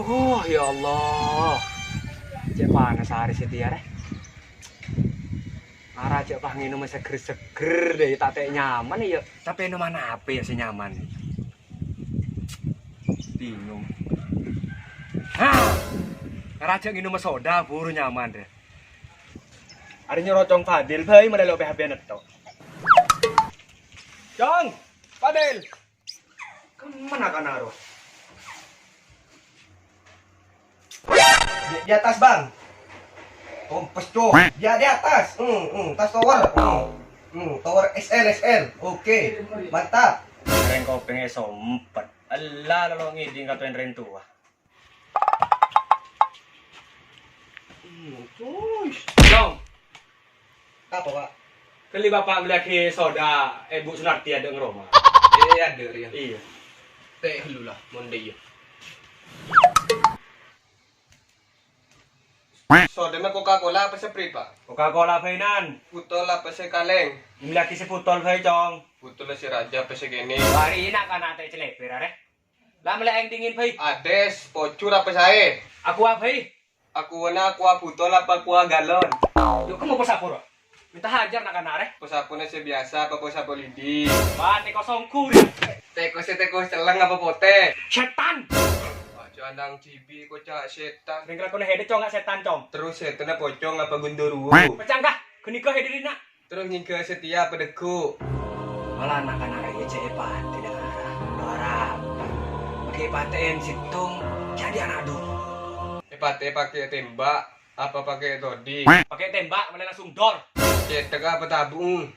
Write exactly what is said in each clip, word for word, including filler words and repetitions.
Oh, ya Allah. Cè' panas arè satèya, rè. Ara jhâ' pas ngènom sè seger-seger, dâ', ta' tè' nyaman, yâ. Tapè ènom apa, yâ, sè nyaman? Bingung. Hah! Ara jhâ' ngènom soda, buru nyaman, dâ'. Arè nyoro Cong Fadil, bhâi malolo P H P-na to. Cong! Fadil! Kemma na'-kana' rowa? Di, di atas, Bang. Kompes, Cong. Di, di atas. Hmm, hmm, tas tower. Hmm. Hmm, tower S L, S L. Oke. Mantap. Rèng kopèngnga sèmpet. Ella, lolo ngèdhing katowan rèng towa. Hmm, cuy. Cong. Apa, Pak? Ghâlli Bapa' mellèyaghi soda, Èbhu Sunarti adâ' ngaroma. Eh, adâ', Rian. Iyâ. Tè' ghâllu la, mon dâ' iyâ. Sodana Coca-Cola apa Sprite, Pak? Coca-Cola bhâi, Nan. Botol apa sè kalèng? Mellèyaghi sè botol bhâi, Cong. Botol sè rajâ apa sè kènè'? Bâri' na'-kana' tè' celeber, arè. La mellè aèng dingin bhâi. Ades, pojhur apa saè? Aqua bhâi. Aquana aqua botol apa aqua galon? Yuk, kamu pos apa, Ro? Minta hajar na'-kana' rè. Pos apona sè biyasa apa pos apa lidi? Wah, teko songkur. Teko sè teko celleng apa potè? Setan. Wah, jandang cibi kocak setan. Sering kelakuan hede, Cong, nggak setan, Cong. Terus setannya pocong apa gundurwo? Pecah kah? Ghânèka hede rina. Terus nyèngghâ satèya apa deggu'? Mala na'-kana' rèya cè' èpatè neng ara. Lo arapa? Pakai èpatè èn sèttong, jadi ana' dulu. Èpatè pakai tembak apa pakai todi? Pakai tembak, mala langsung dor. Cèthek apa tabu'?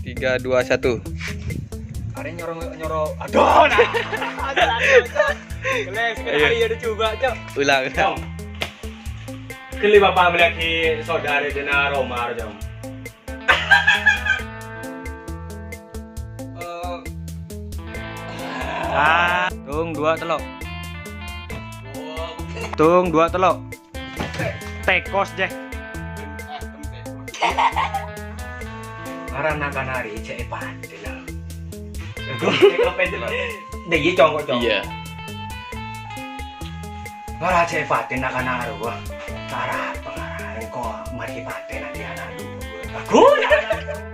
Tiga, dua, satu. Arè nyoro, nyoro. Aduh, nah. Aduh, aduh, aduh. Keles, sekali Iya. kali ya udah coba, Cok. Ulang, ulang. Cok. Ghâlli Bapa' mellèyaghi soda arè dâna Roma, Cok. Eh. Ah, tung, dua, tello'. Tung, dua, tello'. Tekos, Jeh. Mara na'-kana' rèya cè' èpatè, lho. Dâ' iyâ, Cong, Cong. Iyâ. Mara cè' èpatè na'-kana' rowa. Cara apa, cara? Engko' marè èpatè na' dâ' ana' dulu. Bagus.